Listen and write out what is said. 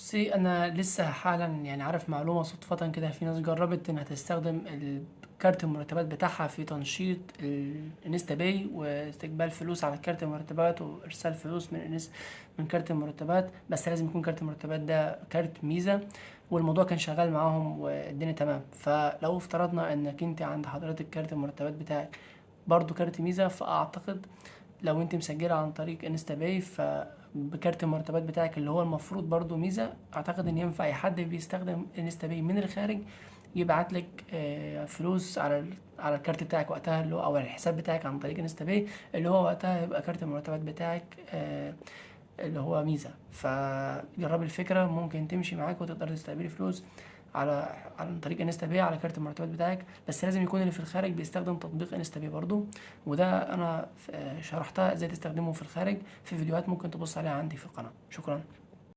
بصي، انا لسه حالا يعني عارف معلومة صدفة كده، في ناس جربت انها تستخدم كارت المرتبات بتاعها في تنشيط الانستا باي واستقبال فلوس على كارت المرتبات وارسال فلوس من كارت المرتبات، بس لازم يكون كارت المرتبات ده كارت ميزه، والموضوع كان شغال معاهم والدنيا تمام. فلو افترضنا انك انت عند حضرتك كارت المرتبات بتاعك برضو كارت ميزه، فاعتقد لو انت مسجله عن طريق انستا باي فبكارت المرتبات بتاعك اللي هو المفروض برضو ميزه، اعتقد ان ينفع اي حد بيستخدم انستا باي من الخارج يبعت لك فلوس على الكارت بتاعك وقتها، اللي هو او على الحساب بتاعك عن طريق انستا باي، اللي هو وقتها يبقى كارت المرتبات بتاعك اللي هو ميزة. فجربي الفكرة، ممكن تمشي معاك وتقدر تستقبلي فلوس عن طريق انستا باي على كارت المرتبات بتاعك، بس لازم يكون اللي في الخارج بيستخدم تطبيق انستا باي برضو. وده انا شرحتها ازاي تستخدمه في الخارج في فيديوهات ممكن تبص عليها عندي في القناة. شكرا.